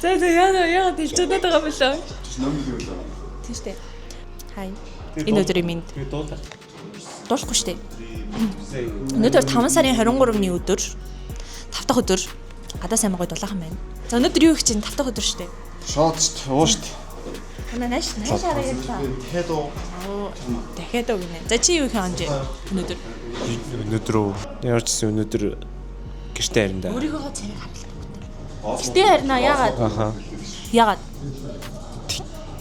За за яа яагаад хэлж чадаад байгаа юм бэлээ? Ном юу вэ? Тийм штэ. Хай. Энэ өдрийн минь. Тэгээ дуулах. Дуулахгүй штэ. Өнөөдөр 5 сарын 23-ны өдөр. 5 дахь өдөр. Гадаа сайн гоё дулаахан байна. За өнөөдөр юу их чинь 5 дахь өдөр штэ. Шууд шүү, ууш шүү. Манай нааш нааш араа ярьлаа. Дахиад уу. Дахиад уу гинэ. За чи юу их анж өнөөдөр? Өнөөдөр үү? Ямар ч гэсэн өнөөдөр гэрте харин да. Өөрийнхөө царайг хадгалдаг. Гэртээ харина яагаад? Аха. Яагаад?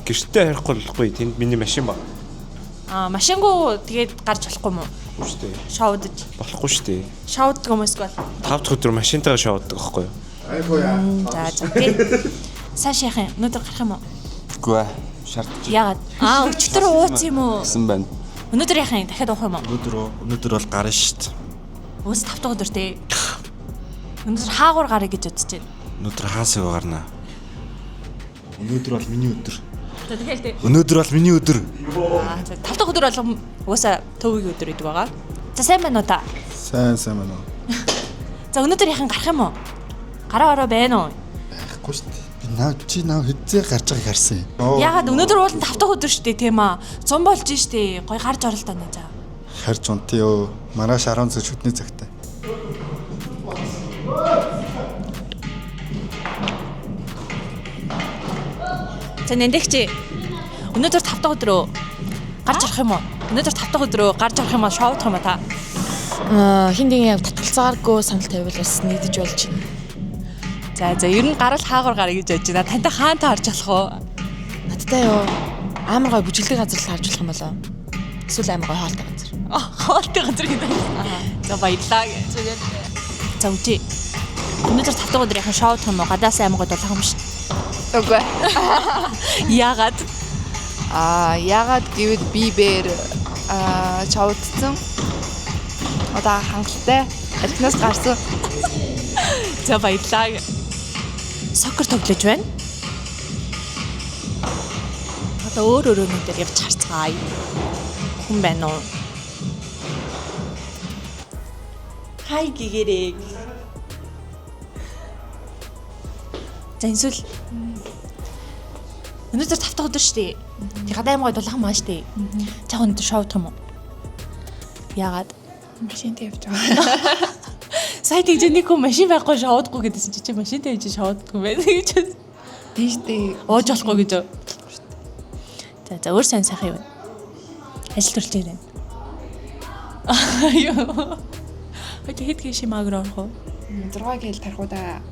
Гэрте харихгүй болохгүй. Тэнд миний машин баг. Аа машингуу тэгээд гарч болохгүй юм уу? Шүү дээ. Шоудж. Болохгүй шүү дээ. Шоуддаг юм эсвэл. 5 дахь өдөр машинтайгаа шоуддаг байхгүй юу? Айгуу яа. За за окей. Цааш яах юм? Өнөөдөр гарах юм уу? Үгүй ээ. Шаардж Яагаад? Аа өчтөр ууц юм уу? байсан байна. Өнөөдөр яах юм? Дахиад уух юм уу? Өнөөдөр өнөөдөр бол гарна шүү дээ. Өөс 5 дахь өдөр те. Өнөөдөр хаагур гарыг гэж бодож байна. Өнөөдөр хаасыг гарна. Өнөөдөр бол миний өдөр. За тэгэхээр те. Өнөөдөр бол миний өдөр. Аа за 5 дахь өдөр бол угаасаа төвийн өдөр гэдэг байгаа. За сайн байна уу та? Сайн сайн байна уу? За өнөөдөр яхан гарах юм уу? Гараа ороо байна уу? Байхгүй шүү дээ. Би наа чи наа хэзээ гарч байгааг харсан юм. Яагаад өнөөдөр уулын 5 дахь өдөр шүү дээ тийм аа. Зун болж штэ. Гой гарч орол таа нэ за. Харж унтъя ёо. Маргааш 10 цаг шүдний цагтай. За нэндэгч. Өнөөдөр 5 дахь өдрөө гарч орох юм уу? Өнөөдөр 5 дахь өдрөө гарч орох юм уу? Шоудах юм уу та? Аа хин нэгэн яг татгалзаагааргүй санал тавиул бас нэгдэж болж байна. За за ер нь гарал хаагур гарыг гэж бодож байна. Тантай хаан таарч болох уу? Надтай юу амар гой бүжиглдэг газар л харж болох юм болоо. Эсвэл амар гой хоолтой газар. Хоолтой газар гэдэг. За баярлаа. За үжи. Өнөөдөр 5 дахь өдөр яхан шоудах юм уу? Гадаас амар гой дулаах юм шүү. Үгүй. Яагаад? Аа, яагаад гэвэл би бэр чавдсан. Одоо хангалттай архинаас гарсан. За баярлаа. Сокер тоглож байна. Одоо өөр өрөөнүүд дээр явж харцгаая. Хүн байна уу? Хай гэгэрэг. За эсвэл өнөөдөр 5 дахь өдөр шүү дээ. Тэг гадаа аймаг дулаахан маа шүү дээ. Чаг өнөөдөр шоудах юм уу? Яагаад? Машинтай явж байгаа. Сая тэгж нэг хүн машин байхгүй шоудахгүй гэдсэн чи машинтай явж шоуддаггүй байх гэж. Тийш дээ. Ууж болохгүй гэж. За за өөр сайн сайхан юм. Ажил төрж ирэн. Аюу. Хөөе хэд гин шимаг руу орох уу? 6 гээл тарих уу да.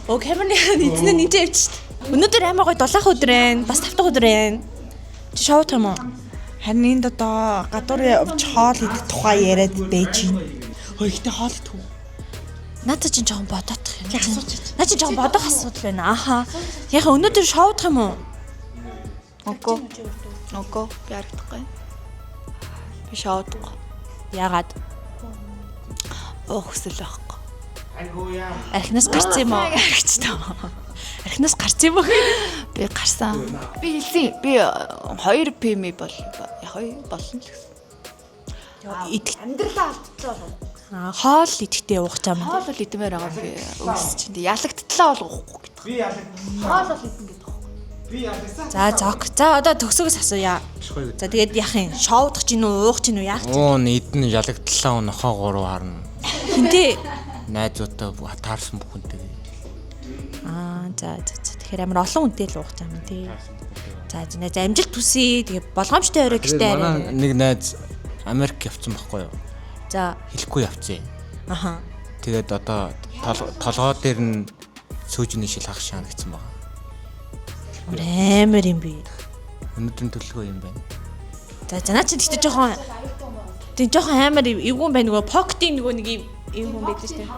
Оо камерны эзэн нь энэ явж шít. Өнөөдөр амар гоё дулаах өдөр байна. Бас 5 дахь өдөр байна. Чи шоудах юм уу? Харин энд одоо гадуур явж хоол идэх тухай яриад байж байна. Хөө ихтэй хоол идэх үү? Надад чинь жоохон бодоодох юм. Наа чинь жоохон бодох асуудал байна. Аха. Яха өнөөдөр шоудах юм уу? Үгүй. Үгүй. Би харагдахгүй. Би шоудахгүй. Яагаад? Уух хүсэл байхгүй. Архинаас гарсан юм уу? Архичтай. Архинаас гарсан юм уу? Би гарсан. Би хэлсэн. Би 2 PM бол яг болно л гэсэн. Идэх Амьдралаа алдтлаа бол. Аа, хоол идэхтэй уух чам. Хоол бол идмээр байгаа би өс чинь. Ялагдтлаа бол уухгүй гэдэг. Би ялагдтлаа. Хоол бол идэн гэдэг. За за ок. За одоо төгсөгөөс асууя. За тэгээд яах юм? Шоудах чинь үү, уух чинь үү, яах чинь? Уун эдэн ялагдлаа нохоо гурав харна. Хинтээ. Найзуудтай таарсан бүхэнтэй. Аа за за за. Тэгэхээр амар олон хүнтэй л уух чам тий. За за за амжилт хүсье. Тэгээ болгоомжтой орой гэртээ Манай арай. нэг найз Америк явцсан байхгүй юу? За Хэлэхгүй явцсан. аха. Тэгээд одоо толгоо дээр нь сүүжний шил хах шаана гэсэн байгаа. Амар юм би. Өнөөдрийн төлөвлөгөө юм байна. За за наа чи тэгтээ жоохон тийм жоохон амар эвгүй юм байна нөгөө покетын нөгөө нэг юм юм хүн байдаг шүү дээ.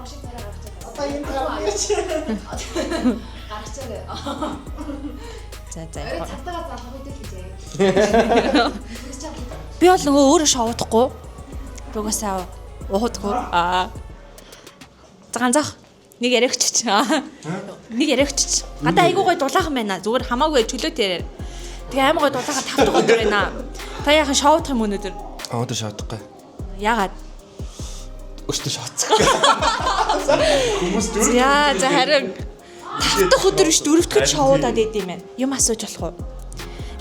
Гарчаарай. За за. Цантайгаа залах үед л гэж. Би бол нөгөө өөрөө шоудахгүй. Би угаасаа уудаггүй. Аа. За ганцах нэг яриа өгчч. Нэг яриа өгчч. Гадаа айгуу гой дулаахан байна. Зүгээр хамаагүй чөлөөт яриа. Тэгээ амар гой дулаахан тав дахь өдөр байна. Та яахан шоудах юм өнөөдөр? Өнөөдөр шоудахгүй. Яагаад? Өстө шоудсан. За за харин Тав дахь өдөр биш, дөрөв дахь шоудаад байд юм байна. Юм асууж болох уу?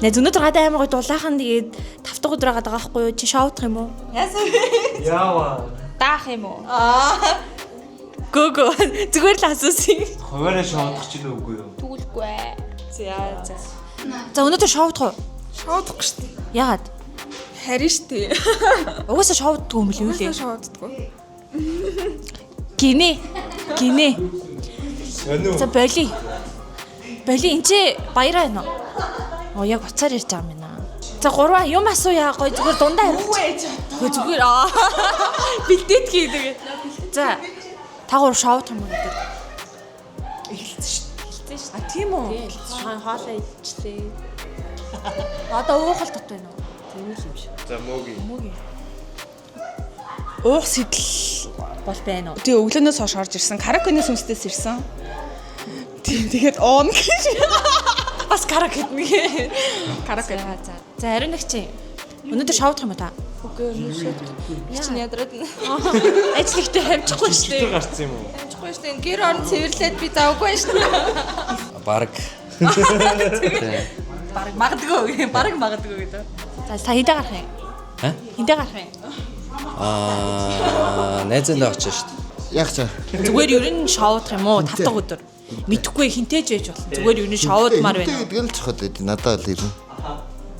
Найз, өнөөдөр гадаа амар гоё дулаахан, тэгээд тав дахь өдөр байгаа байхгүй юу? Чи шоудах юм уу? Яасан бэ? Яава. Даах юм уу? Гөө гөө. Зүгээр л асуусан. Хуваараа шоудах чинь үгүй юу? Түгэлгүй ээ. За за. За, өнөөдөр шоудах уу? Шоудахгүй шүү дээ. Яагаад? Харин шүү дээ. Угаасаа шоуддгүй юм билүү лээ? Угаасаа шоуддаггүй. Гинэ. Гинэ. Сонио. За, боли. Боли, энэ чи баяраа байна уу? Оо, яг уцаар ярьж байгаа юм байна. За, гурван юм асууя, гоё зүгээр дундаа хариулчих. Үгүй, зүгээр аа. Бэлдээд гэдэг. За, та гур шоудах юм уу гэдэг. Эхэлсэн шүү дээ. Хэлсэн шүү. А, тийм үү? Хоолоо идчихлээ. Одоо уухал дот байна уу? Тийм л юм шиг. За, мөгийн. Уух сэтэл Бол байна уу? Тэгээ өглөөнөөс хойш орж ирсэн. Караокены сүнсдээс ирсэн. Тийм, тэгээд уун гэж. Бас караоке гэдэг. Караоке. За за. За, ариун нэгч. Өнөөдөр шоудах юм уу та? Үгүй, өнөө шоудах. Би чинь ядраад Ажил ихтэй хамжихгүй шүү дээ. Гарцсан юм уу? амжихгүй шүү дээ. Гэр орон цэвэрлээд би завгүй шүү дээ. Бараг. Бараг магадгүй. Бараг магадгүй гэдэг. За, та хинтээ гарах юм? Ха? Хинтээ гарах юм? Аа, найзандаа очиж шүү дээ. Яг чаа. Зүгээр ер нь шоудах юм уу? Тав дахь өдөр. Мэдхгүй, хинтээ ч байж болно. Зүгээр ер нь шоудмаар байна. Хинтээ гэдэг нь л чухал байд. Надад л ирнэ.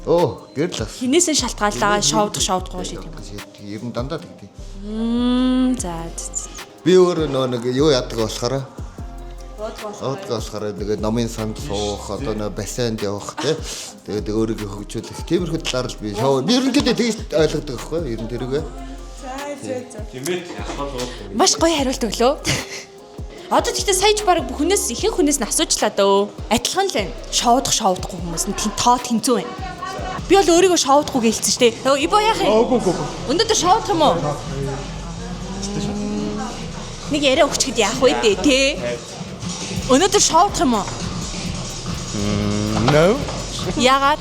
Оо, гэрэл бас. Хинээс нь шалтгааллаа шоудах шоудахгүй шийдэх юм. Ер нь дандаа тэгдэг. За за. Би өөрөө нөө нэг юу яадаг болохоор ууддаг болохоор нэг номын санд суух, одоо нөө бассейнд явах тий. Тэгээд өөрийгөө хөгжүүлэх. Тиймэрхүү талаар л би шоу. Би ерөнхийдөө тэгж ойлгодог байхгүй юу? Ер нь тэрүүгээ. Тэмээд яхал уудаг. Маш гоё хариулт өглөө. Одоо тэгтээ саяж баг хүнээс, ихэнх хүнээс нь асуучлаа дөө. Адилхан л байна. Шоудах шоудахгүй хүмүүс нь тоо тэнцүү байна. Би бол өөрийгөө шоудахгүй гэлцсэн шүү дээ. Өө, Ибо яах юм? Үгүй үгүй. Өнөөдөр шоудах юм уу? Нэг яриа өгчөд яах вэ дээ, те? Өнөөдөр шоудах юм уу? No. Яагаад?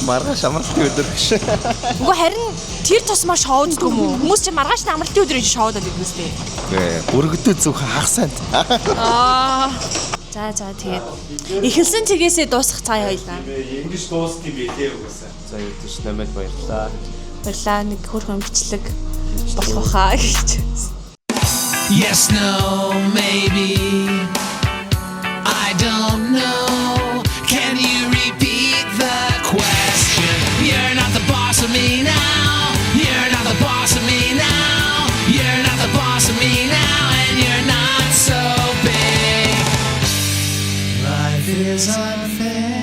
Маргааш амралтын өдөр гэж. Үгүй, харин тэр тусмаа шоуддаг юм уу? Хүмүүс чи маргааш нь амралтын өдөр энэ шоудаад идэх үстэй. Өргөдөө зөвхөн хагас сайнд. Аа. За за, тэгээд эхэлсэн цэгээсээ дуусгах цай хоёлаа. Ингэж дуусд юм бэлээ угаасаа. За, юу тийш намайг баярлаа. Баярлаа, нэг хөөрхөн бичлэг болох байхаа гэж. Yes, no, maybe. I don't know. Can you repeat the question? You're not the boss of me now. You're not the boss of me now. You're not the boss of me now, and you're not so big. Life is unfair.